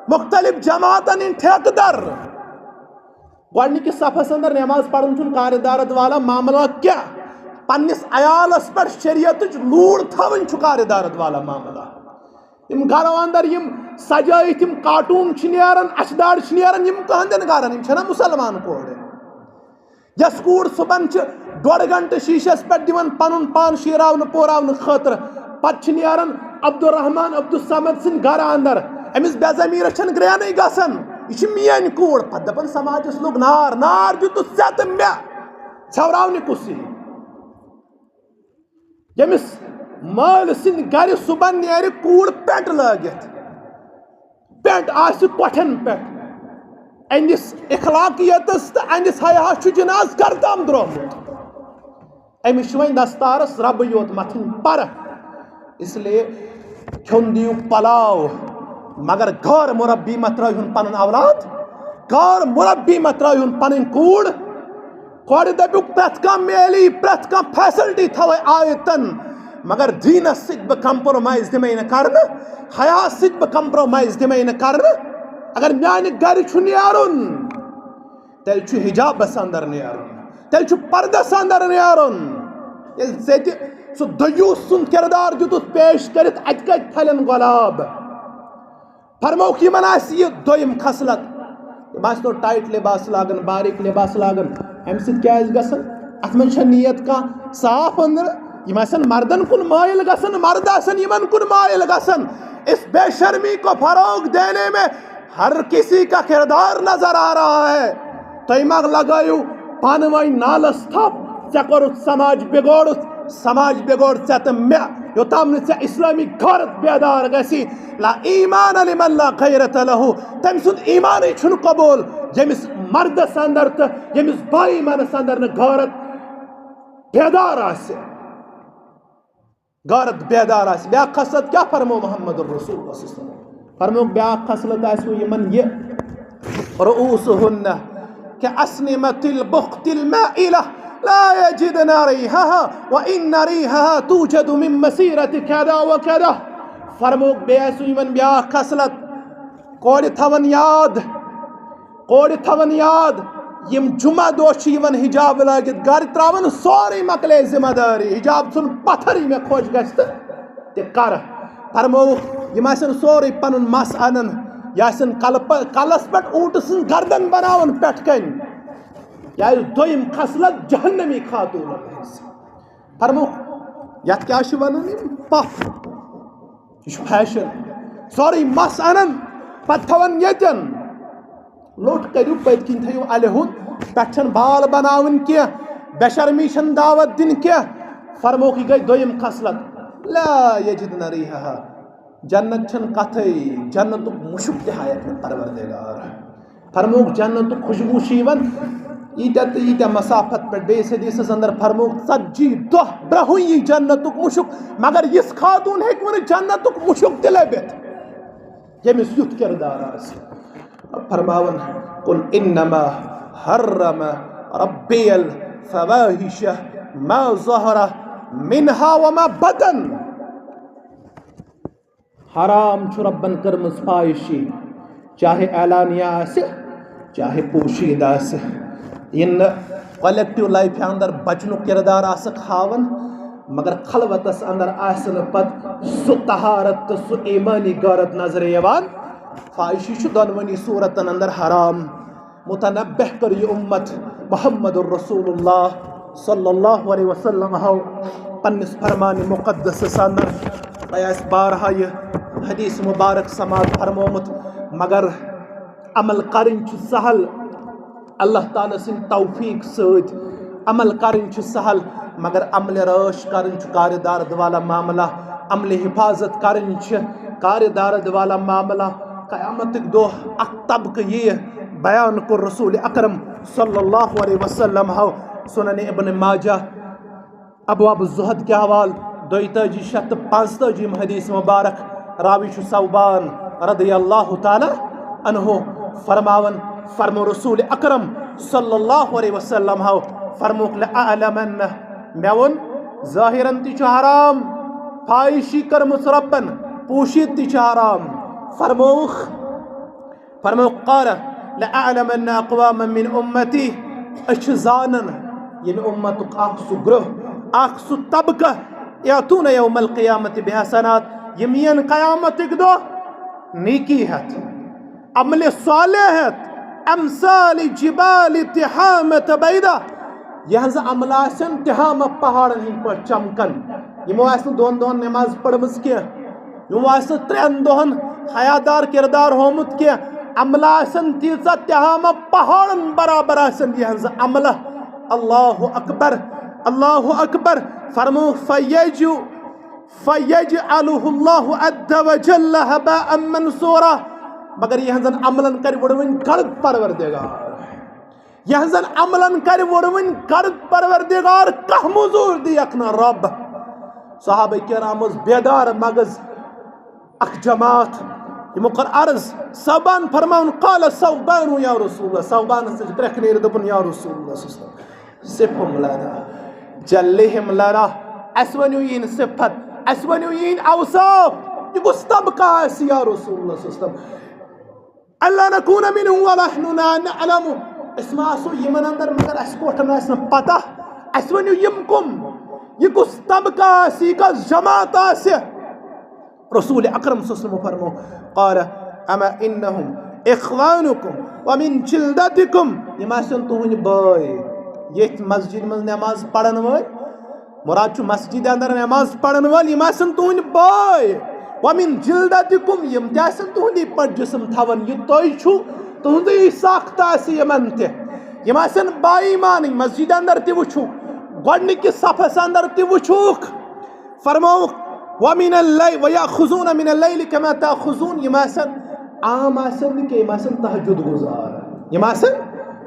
مختلف جماعتن ہٕنٛدۍ ٹھیکہٕ در۔ گۄڈٕنِکِس صفس اندر نماز پرُن چھُنہٕ کار عدالت والا معاملہ کینٛہہ۔ پننِس عیالس پٮ۪ٹھ شریعتٕچ لوٗر تھاوٕنۍ چھُ کار عدالت والا معاملہ۔ یِم گرو اندر یِم سجٲیِتھ یِم کارٹون چھِ نیران، اچھہِ دار چھِ نیران، یِم کٕہٕنٛدٮ۪ن گرن؟ یِم چھِنہ مُسلمان کورِ؟ یۄس کوٗر صُبحن چھِ ڈۄڈ گنٹہٕ شیٖشس پٮ۪ٹھ دِوان پنُن پان شیٖراونہٕ پوراونہٕ خٲطرٕ، پتہٕ چھِ نیران عبدالرحمان عبدالصمد سٕنٛدۍ گرٕ اندر، أمِس بے ضمیٖرس چھَنہٕ گرٛینٕے گژھان، یہِ چھِ میٲنۍ کوٗر۔ پتہٕ دپان سماجس لوٚگ نار، نار دیُتُتھ ژےٚ تہٕ مےٚ، ژھٮ۪وراونہِ کُس یی؟ ییٚمِس مٲلۍ سٕنٛدِ گرِ صُبحن نیرِ کوٗر پینٹ لٲگِتھ، پینٹ آسہِ کۄٹھٮ۪ن پٮ۪ٹھ، أمِس اخلاقیتس تہٕ أمِس حیاہس چھُ جناز کردام درٛامُت۔ أمِس چھُ وۄنۍ دستارس ربٕے یوت متھٕنۍ پرٕ۔ اس لیے کھیوٚن دِیِو پلاو، مگر غٲر مربی مہ ترٲوِہُن پنُن اولاد، غٲر مربی مہ ترٲوِہُن پنٕنۍ کوٗر۔ کورِ دٔپِو، پرٛٮ۪تھ کانٛہہ میلی، پرٛٮ۪تھ کانٛہہ فیسلٹی تھاوَے آیتن، مگر دیٖنس سۭتۍ بہٕ کمپرومایز دِمَے نہٕ کرنہٕ، حیاہس سۭتۍ بہٕ کمپرومایز دِمَے نہٕ کرنہٕ۔ اگر میانہِ گرِ چھُ نیرُن، تیٚلہِ چھُ حجابس اندر نیرُن، تیٚلہِ چھُ پردس اندر نیرُن۔ ییٚلہِ ژےٚ تہِ سُہ دیوٗس سُنٛد کردار دیُتُتھ پیش کٔرِتھ، اتہِ کتہِ پھلن گۄلاب؟ فرمووُکھ، یِمن آسہِ یہِ دوٚیِم خصلت، یِم آسہِ نہٕ ٹایٹ لباس لاگان، باریک لباس لاگان۔ امہِ سۭتۍ کیٛاہ آسہِ گژھان؟ اتھ منٛز چھےٚ نیت کانٛہہ صاف أنٛدرٕ۔ یِم آسن مردن کُن مٲیِل گژھان، مرد آسن یِمن کُن مٲیِل گژھان۔ اس بے شرمی کو فروغ دینے میں ہر کسی کا کردار نظر آ رہا ہے۔ تُہۍ مہ لگٲیِو پانہٕ ؤنۍ نالس تھپھ، ژےٚ کوٚرُتھ سماج بگوڑُتھ، سماج بگوڑ ژےٚ تہٕ مےٚ۔ یوٚتام نہٕ ژےٚ اسلٲمی غٲرت بیدار گژھی، لا ایمان لمن لا غیرت لہ، تٔمۍ سُنٛد ایمانٕے چھُنہٕ قبوٗل، ییٚمِس مردس اندر تہٕ ییٚمِس با ایمانس اندر نہٕ غٲرت بیدار آسہِ۔ غٲرت بیدار آسہِ۔ بیٛاکھ خصلت کیٛاہ فرمو محمد رسول اللہ صلی اللہ علیہ وسلم؟ فرمووُکھ، بیٛاکھ خصلت آسِوٕ یِمن یہِ، رؤوسہن كأسنمة البخت المائلة لا يجدن ريحها وإن ريحها توجد من مسيرة كذا وكذا۔ فرمووُکھ، بیٚیہِ آسِوٕ یِمن بیٛاکھ خصلت، کورِ تھاوان یاد، کورِ تھاوان یاد، یِم جمعہ دۄہ چھِ یِوان حجاب لٲگِتھ گرِ، ترٛاوان سورُے، مۄکلے ذمہ دٲری، حجاب ژھُن پتھر، یہِ مےٚ خۄش گژھِ تہٕ تہِ کرٕ۔ فرمووُکھ، یِم آسن سورُے پنُن مس انان، یہِ آسن کلہٕ پہ-، کلس پٮ۪ٹھ اوٗنٹہٕ سٕنٛز گردن بناوان پٮ۪ٹھ کنہِ۔ یہِ آسہِ دوٚیِم خصلت جہنمی خاتوٗنن ہٕنٛز۔ فرمووُکھ، یتھ کیٛاہ چھِ ونان یِم؟ پپھ۔ یہِ چھُ فیشن۔ سورُے مس انان، پتہٕ تھاوان ییٚتٮ۪ن۔ لوٚٹ کٔرِو، پٔتۍ کِنۍ تھٲیِو الہِ ہُنٛد، پٮ۪ٹھٕ چھَنہٕ بال بناوٕنۍ کینٛہہ، بے شرمی چھَنہٕ دعوت دِنۍ کینٛہہ۔ فرمووُکھ، یہِ گٔے دوٚیِم خصلت، لا یجدن ریحہا، جنت چھَنہٕ کتھٕے، جنتُک مُشُک تہِ ہایَکھ نہٕ پروردگار۔ فرمووُکھ، جنتُک خوشبوٗ چھُ یِوان ییٖتیٛاہ تہٕ ییٖتیٛاہ مسافت پٮ۪ٹھ۔ بیٚیِس حدیثس اندر فرمووُکھ، ژتجی دۄہ برٛونٛہٕے یی جنتُک مُشُک، مگر یِژھ خاتوٗن ہیٚکہِ وُنہٕ جنتُک مُشُک تہِ لٔبِتھ، ییٚمِس یُتھ کردار آسہِ۔ فرماوان، قل انما حرم ربی الفواحش ما ظهر منها وما بطن۔ حرام چھُ رۄبن کٔرمٕژ فاحشی، چاہے اعلانیہ آسہِ، چاہے پوشیدہ آسہِ۔ یِم نہٕ کولیکٹو لایفہِ اندر بچنُک کردار آسکھ ہاوان، مگر خلوتس اندر آسہِ نہٕ پتہٕ سُہ طہارت تہٕ سُہ ایمانی غٲرت نظرِ یِوان۔ فاحشی چھُ دۄنوٕنی صورتن اندر حرام۔ متنبہ کٔر یہِ اُمت محمد رسول اللہ صلی اللہ علیہ وسلم ہو پننِس فرمان مقدسس اندر۔ تۄہہِ آسہِ بارہا یہِ حدیث مبارک سماعت فرمومُت، مگر عمل کرٕنۍ چھُ سہل، اللہ تعالیٰ سٕنٛدِ توفیق سۭتۍ عمل کرٕنۍ چھُ سہل، مگر عملِ رٲچھ کرٕنۍ چھُ کارِ دارد والا معاملہ۔ عملہِ حفاظت کرٕنۍ چھِ، کارِ دارد والا معاملہ۔ قیامتٕکۍ دۄہ اکھ طبقہٕ یِیہِ، بیان کوٚر رسول اکرم صلی اللہ علیہ وسلم ہو سنن ابن ماجہ، ابواب الزہد کہِ حوالہٕ، دۄیتٲجی شیٚتھ تہٕ پانٛژتٲجی حدیث مبارک۔ راوی چھُ ثوبان رضی اللہ تعالیٰ عنہ فرماوان، فرمو رسول اکرم صلی اللہ علیہ وسلم ہو، فرموک، لأعلمن، مےٚ ووٚن، ظٲہِرن تہِ چھُ حرام، فاحشی کٔرمٕژ رۄبن، پوٗشِتھ تہِ چھُ حرام۔ فرمووُکھ، فرمووُکھ، قال لأعلمن أقواما من أمتي، أسۍ چھِ زانان ییٚمہِ اُمتُک اکھ سُہ گروہ، اکھ سُہ طبقہٕ، يأتون يوم القيامة بحسنات، یِم یِن قیامتٕکۍ دۄہ نیکی ہٮ۪تھ، عملِ صالح ہٮ۪تھ، أمثال جبال تهامة بيضاء، یِہنٛز عملہٕ آسن تہامہ پہاڑن ہٕنٛدۍ پٲٹھۍ چمکان۔ یِمو آسہِ نہٕ دۄن دۄہن نٮ۪ماز پٔرمٕژ کینٛہہ، یِمو آسہِ نہٕ ترٛٮ۪ن دۄہن حیادار کردار ہومُت کینٛہہ، عملہٕ آسن تیٖژاہ تہامہ پہاڑن برابر آسن یِہنٛز عملہٕ۔ اللہ اکبر، اللہ اکبر۔ فرمو، فیج فیجعلہ اللہ عز وجل ہباء منثورا، مگر یِہنٛزن عملن کرِ وُڑوٕنۍ گڑد پروردگار، یِہنٛزن عملن کرِ وُڑوٕنۍ گڑد پروردگار، کانٛہہ موٚزوٗر دِیَکھ نہٕ رۄب۔ صحابہ کرام ٲس بیدار مغز اکھ جماعت، یِمو کٔر عرض، ثوبان فرماوُن، قال ثوبان یا رسول اللہ، ثوبانس نِش کرٛٮ۪کھ نیٖرِتھ دوٚپُن، یا رسول اللہ صلی اللہ علیہ وسلم، صفہم لنا، جلہم لنا، اسہِ ؤنِو یِہِنٛدۍ صفت، اسہِ ؤنِو یِہِنٛدۍ اوصاف، یہِ کُس طبقہٕ آسہِ یا رسول اللہ صلی اللہ علیہ وسلم؟ ألا نكون منهم ونحن لا نعلم، أسۍ ما آسو یِمن اندر مگر اسہِ کوٹھن آسہِ نہٕ پتہ، اسہِ ؤنِو یِم کُم، یہِ کُس طبقہٕ آسہِ، یہِ کۄس جماعت آسہِ؟ رسول اکرم صلی اللہ علیہ وسلم فرمو، قال اما انهم اخوانكم ومن جلدتكم، یِم آسن تُہٕنٛدۍ بٲے، ییٚتھۍ مسجد منٛز نماز پرن وٲلۍ، مراد چھُ مسجد اندر نماز پرن وٲلۍ، یِم آسن تُہٕنٛدۍ بٲے، ومن جلدتكم، یِم تہِ آسن تُہٕنٛدی پٲٹھۍ جسم تھاوان، یہِ تُہۍ چھِو، تُہٕنٛزٕے ساخت آسہِ یِمن تہِ، یِم آسن با ایمانٕے، مسجد اندر تہِ وٕچھِو، گۄڈنِکِس صفس اندر تہِ وٕچھوکھ، فرمووُکھ، ومن اللیل ویأخذون من اللیل کما تأخذون، یِم آسن عام آسن نہٕ کینٛہہ، یِم آسن تہجد گزار، یِم آسن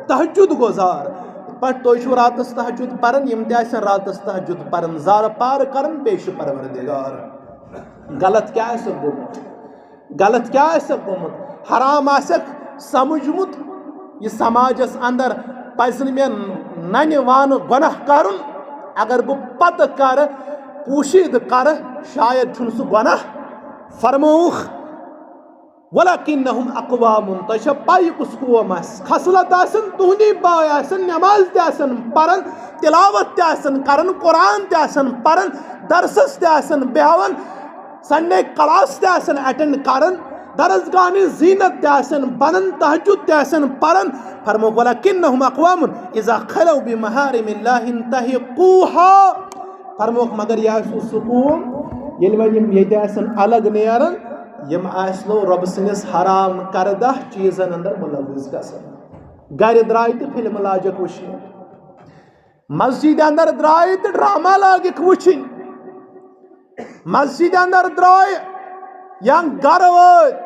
تہجد گزار۔ یِتھ پٲٹھۍ تُہۍ چھِو راتس تہجد پران، یِم تہِ آسن راتس تہجد پران، زارٕ پار کران پیش پروردگار۔ غلط کیٛاہ آسٮ۪کھ گوٚمُت؟ غلط کیٛاہ آسٮ۪کھ گوٚمُت؟ حرام آسٮ۪کھ سمجھمُت، یہِ سماجس اندر پزِ نہٕ مےٚ ننہِ وانہٕ گۄناہ کرُن۔ اگر بہٕ پتہٕ کرٕ، پوشیدٕ کرٕ، شاید چھُنہٕ سُہ گۄناہ۔ فرمووُکھ، ولکنہم اقوام، تۄہہِ چھا پَے یہِ کُس قوم آسہِ؟ خصلت آسن، تُہٕنٛدی بٲے آسن، نماز تہِ آسن پران، تلاوت تہِ آسن کران، قرآن تہِ آسن پران، درسس تہِ آسن بیہوان، سنڈے کلاس تہِ آسن اٹینڈ کران، درسگاہ ہٕنٛز زینت تہِ آسن بنان، تہجد تہِ آسن پران۔ فرمووُکھ، ولکنہم اقوام اذا خلوا بمحارم اللہ انتہکوہا۔ فرمووُکھ، مگر یہِ آسہِ سُہ قوم، ییٚلہِ وۄنۍ یِم ییٚتہِ آسن الگ نیران، یِم آسہِ نہٕ رۄبہٕ سٕنٛدِس حرام کردہ چیٖزن اندر ملوث گژھان۔ گرِ درٛاے تہٕ فلمہٕ لاجکھ وٕچھنہِ، مسجد اندر درٛاے تہٕ ڈرامہ لٲگِکھ وٕچھِنۍ، مسجد اندر درٛاے یا گرٕ وٲتۍ،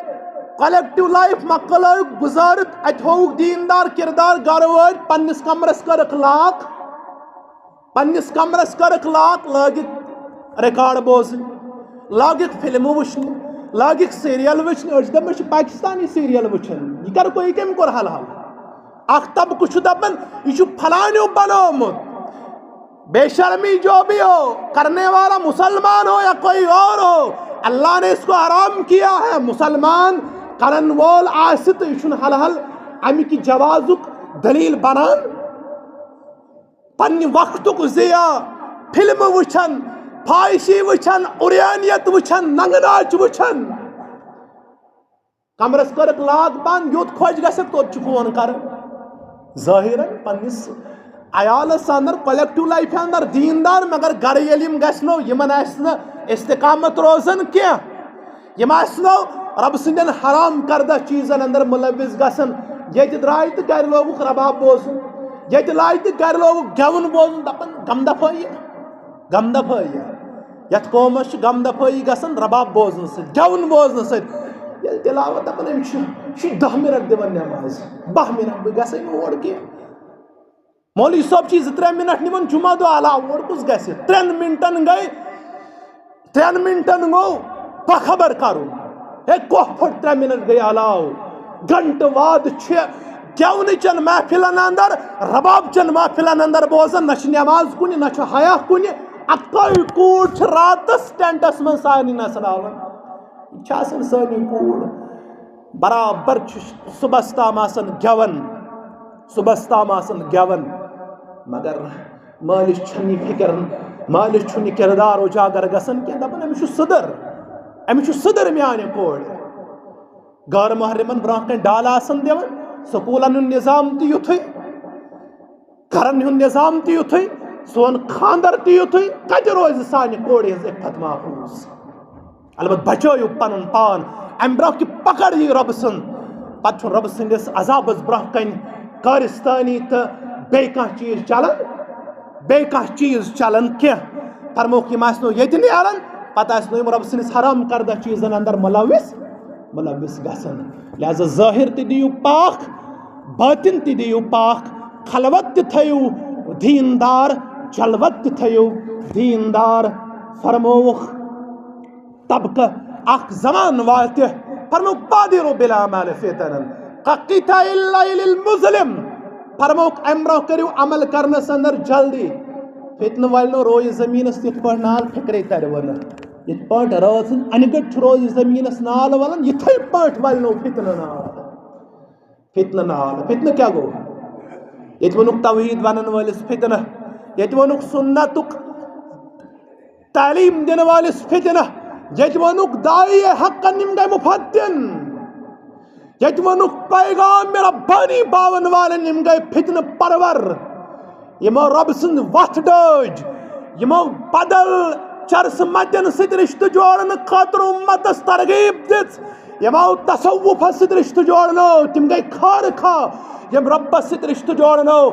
کلیکٹو لائف مۄکلٲوٕکھ گُزٲرِتھ، اتہِ ہووُکھ دیندار کردار، گرٕ وٲتۍ پننِس کمرس کٔرٕکھ لاک، پننِس کمرس کٔرٕکھ لاک، لٲگِکھ ریکارڈ بوزٕنۍ، لٲگِکھ فلمہٕ وٕچھنہِ، لٲگِکھ سیریل وٕچھنہِ۔ أڑۍ چھِ دپان، أسۍ چھِ پاکستانی سیریل وٕچھان، یہِ کر کوٚر، یہِ کٔمۍ کوٚر حل حل؟ اکھ طبقہٕ چھُ دپان، یہِ چھُ فلانیو بنومُت۔ بے شرمی جو بھی ہو، کرنے والا مسلمان ہو یا کوئی اور ہو، اللہ نے اس کو حرام کیا ہے۔ مسلمان کرن وول آسہِ تہٕ یہِ چھُنہٕ حل حل امہِ کہِ جوازُک دلیل بنان۔ پننہِ وقتُک ضیاع، فلمہٕ وٕچھان، فحاشی وٕچھان، عریانیت وٕچھان، ننگہٕ ناچ وٕچھان۔ کمرس کٔرٕکھ لاک بند، یوٚت خۄش گژھکھ توٚت چھُ فون کران۔ ظٲہِرن پننِس عیالس اندر، کلیکٹو لائفہِ اندر دیندار، مگر گرٕ ییٚلہِ یِم گژھنو، یِمن آسہِ نہٕ استقامت روزان کینٛہہ۔ یِم آسنو رۄبہٕ سٕنٛدٮ۪ن حرام کردہ چیٖزن اندر ملوث گژھان۔ ییٚتہِ درٛاے تہٕ گرِ لوگُکھ رباب بوزُن، ییٚتہِ لایہِ تہٕ گرِ لوگُکھ گٮ۪وُن بوزُن، دپان، غم دفٲیی، غم دفٲیی۔ یتھ قومس چھِ غم دفٲیی گژھان رباب بوزنہٕ سۭتۍ، گٮ۪وُن بوزنہٕ سۭتۍ۔ ییٚلہِ تلاوت دپان، أمِس چھِ، یہِ چھِ دَہ منٹ دِوان نٮ۪مازِ، باہ منٹ، بہٕ گژھے نہٕ اور کینٛہہ۔ مولوی صٲب چھِ زٕ ترٛےٚ منٹ نِوان جمعہ دۄہ علاوٕ، اور کُس گژھِ؟ ترٛٮ۪ن منٹن گٔے، ترٛٮ۪ن منٹن گوٚو باخبر کرُن۔ ہے، کۄہ پھٔٹ، ترٛےٚ منٹ گٔے علاوٕ۔ گھنٹہٕ واد چھِ گٮ۪ونہٕ چٮ۪ن محفلن اندر، رباب چٮ۪ن محفلن اندر بوزان، نہ چھِ نٮ۪ماز کُنہِ، نہ چھُ حیا کُنہِ۔ اکٲے کوٗر چھِ راتس ٹینٹس منٛز سارنٕے نژناوان۔ یہِ چھِ آسان سٲنی کوٗر۔ برابر چھِ صُبحس تام آسان گٮ۪وان، صُبحس تام آسان گٮ۪وان۔ مگر مٲلِس چھَنہٕ یہِ فِکر، مٲلِس چھُنہٕ یہِ کِردار اُجاگر گژھان کینٛہہ۔ دَپان، أمِس چھُ سٕدٕر، أمِس چھُ سٕدٕر میٛانہِ کورِ۔ غٲر محرمن برٛونٛہہ کنہِ ڈالہٕ آسان دِوان، سکوٗلن ہُنٛد نظام تہِ یُتھُے، گرن ہُنٛد نظام تہِ یُتھُے، سون خانٛدر تہِ یُتھُے، کتہِ روزِ سانہِ کورِ ہٕنٛز عفت محفوظ؟ البتہ بچٲیِو پنُن پان، امہِ برٛونٛہہ کہِ پکڑ یی رۄبہٕ سٕنٛز، پتہٕ چھُ رۄبہٕ سٕنٛدِس عذابس برٛونٛہہ کنہِ کارستٲنی تہٕ بیٚیہِ کانٛہہ چیٖز چلان، بیٚیہِ کانٛہہ چیٖز چلان کینٛہہ۔ فرمووُکھ، یِم آسنو ییٚتہِ نیران، پتہٕ آسنو یِم رۄبہٕ سٕنٛدِس حرام کردہ چیٖزن اندر ملوث، ملوث گژھن۔ لہذا ظٲہر تہِ دِیِو پاک، باطن تہِ دِیِو پاک، خلوت تہِ تھٲیِو دیٖندار، جلوت تہِ تھٲیِو دیٖندار۔ فرمووُکھ، طبقہٕ اکھ زمان واتہِ، فرمووُکھ، بادروا بالاعمال فتنا کقطاع اللیل المظلم۔ فرمووُکھ، امہِ برونٛہہ کٔرِو عمل کرنس اندر جلدی۔ فتنہٕ والنو روزِ زٔمیٖنس تِتھ پٲٹھۍ نال، فِکرے ترِوٕ نہٕ۔ یِتھ پٲٹھۍ رٲژ ہٕنٛز انہِ گٔٹ چھُ روزِ زٔمیٖنس نال والان، یِتھے پٲٹھۍ والنو فتنہٕ نال۔ فتنہٕ نال، فتنہٕ کیٛاہ گوٚو؟ ییٚتہِ ووٚنُکھ توحیٖد ونن وٲلِس فتنہٕ، ییٚتہِ ووٚنُکھ سُنتُک تعلیٖم دِنہٕ وٲلِس فتنہٕ، ییٚتہِ ووٚنُکھ داعی حقن، یِم گٔے مفتن، ییٚتہِ ووٚنُکھ پیغام ربانی باون والٮ۪ن، یِم گٔے فتنہٕ پرور۔ یِمو رۄبہٕ سٕنٛز وَتھ ڈٲج، یِمو بدل چرسہٕ متٮ۪ن سۭتۍ رِشتہٕ جوڑنہٕ خٲطرٕ اُمتس ترغیب دِژ، یِمو تصوفس سۭتۍ رِشتہٕ جوڑنو، تِم گٔے خارٕ خواہ۔ یِم رۄبس سۭتۍ رِشتہٕ جوڑنو،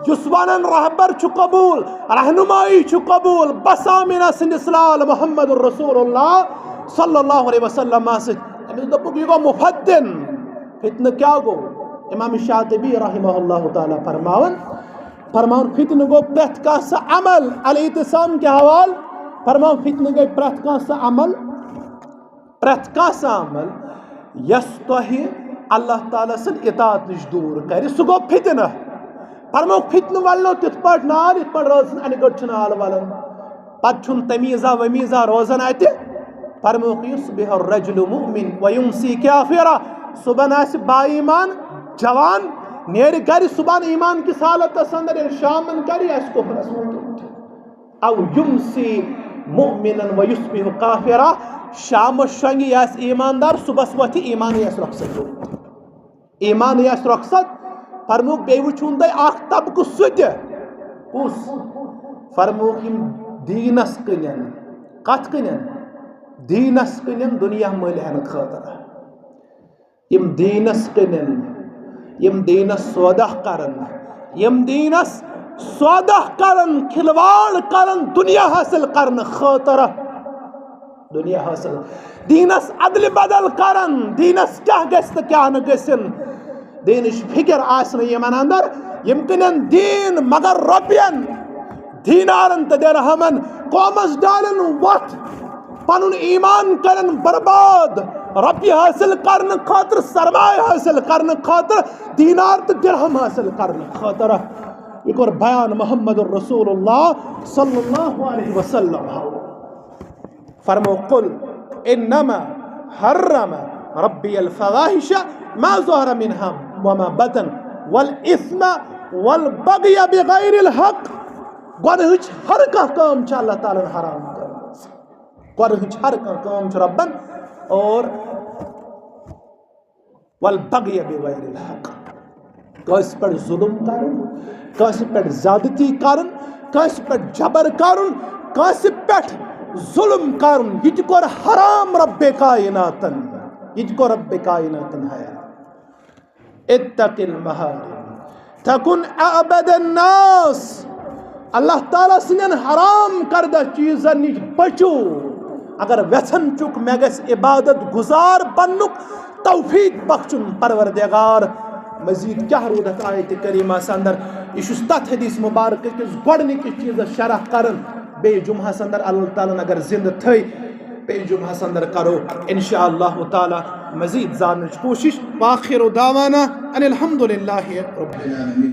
یُس ونان رہبر چھُ قبوٗل، رہنمائی چھُ قبوٗل، بس آمینہ سٕنٛدِس لال محمد رسول اللہ صلی اللہ علیہ وسلم سۭتۍ۔ أمِس دوٚپُکھ، یہِ گوٚو مفتن۔ فتنہٕ کیٛاہ گوٚو؟ امام شاطبی رحمہ اللہ تعالیٰ فرماوان، فرماوان، فتنہٕ گوٚو پرٛٮ۪تھ کانٛہہ سُہ عمل، الاعتصام کہِ حوالہٕ فرماوان، فتنہٕ گٔے پرٛٮ۪تھ کانٛہہ سُہ عمل، پرٛٮ۪تھ کانٛہہ سُہ عمل یۄس تۄہہِ اللہ تعالیٰ سٕنٛدِ اطاعت نِش دوٗر کرِ، سُہ گوٚو فتنہٕ۔ فرمووُکھ، فتنہٕ ولنو تِتھ پٲٹھۍ نار، یِتھ پٲٹھۍ رٲژ ہٕنٛز انہِ گٔٹ چھِ نار ولان۔ پتہٕ چھُنہٕ تمیٖزا ومیٖزا روزان اتہِ۔ فرمووُکھ، یصبح الرجل مؤمن ویمسی کافرا۔ صبحن آسہِ با ایمان جوان، نیرِ گرِ صبحن ایمان کِس حالتس اندر، ییٚلہِ شامن کرِ، یہِ آسہِ کفرس منٛز۔ او یمسی مؤمنا و یصبح کافرا، شامس شۄنگہِ، یہِ آسہِ ایماندار، صبحس وۄتھِ، ایمانٕے آسہِ رۄخصت گوٚمُت۔ ایمانٕے آسہِ رۄخصت۔ فرمووُکھ، بیٚیہِ وٕچھُن تۄہہِ اکھ طبقہٕ سُہ تہِ۔ کُس؟ فرمووُکھ، یِم دیٖنس کٕنن۔ کتھ کٕنن؟ دیٖنس کٕنن دُنیا مٔلۍ ہٮ۪نہٕ خٲطرٕ۔ یِم دیٖنس کٕنن، یِم دیٖنس سودا کرن، یِم دیٖنس سودا کرن، کھلواڑ کرن دُنیا حٲصِل کرنہٕ خٲطرٕ۔ دُنیا حٲصِل، دیٖنس ادلہِ بدل کرن، دیٖنس کیٛاہ گژھِ تہٕ کیٛاہ نہٕ گژھن، دیٖنٕچ فکر آسہِ نہٕ یِمن اندر۔ یِم کٕنن دیٖن مگر رۄپین، دینارن تہٕ درہمن، قومس ڈالن وتھ، پنُن ایمان کرن برباد، رۄپیہِ حٲصِل کرنہٕ خٲطرٕ، سرمایہ حٲصِل کرنہٕ خٲطرٕ، دینار تہٕ درہم حٲصِل کرنہٕ خٲطرٕ۔ یہِ کوٚر بیان محمد رسول اللہ صلی اللہ علیہ وسلم۔ فرمو، قل انما حرم ربی الفواحش ما ظهر منها وما بطن والاثم والبغی بغیر الحق۔ گۄنہٕچ ہر کانٛہہ کٲم چھِ اللہ تعالیٰ ہن حرام کٔرمٕژ۔ گۄنہٕچ ہر کانٛہہ کٲم چھِ ربن اور والبغی بغیر الحق۔ کٲنٛسہِ پٮ۪ٹھ ظُلُم کَرُن، کٲنٛسہِ پٮ۪ٹھ زیادتی کَرُن، کٲنٛسہِ پٮ۪ٹھ جبر کَرُن، کٲنٛسہِ پٮ۪ٹھ ظُلُم کَرُن، یہِ تہِ کوٚر حرام ربِ کائناتن۔ یہِ تہِ کوٚر ربِ کائناتن حرام۔ اتق المحارم تکن اعبد الناس۔ اللہ تعالیٰ سٕنٛدٮ۪ن حرام کردہ چیٖزن نِش بٔچِو۔ اگر وٮ۪ژھان چھُکھ مےٚ گژھِ عبادت گزار بننُک توفیق بخشُن پروردگار، مزید کیٛاہ روٗدتھ آیتِ کریمہ اندر؟ یہِ چھُس تتھ حدیث مبارکہ کِس گۄڈنِکِس چیٖزس شرح کران۔ بیٚیہِ جمعہس اندر اللہ تعالیٰ ہن اگر زندٕ تھٲے، بیٚیہِ جمعہس اندر کرو انشاء اللہ تعالیٰ مزید زاننٕچ کوٗشش۔ وآخر دعوانا ان الحمد للہ رب العالمین۔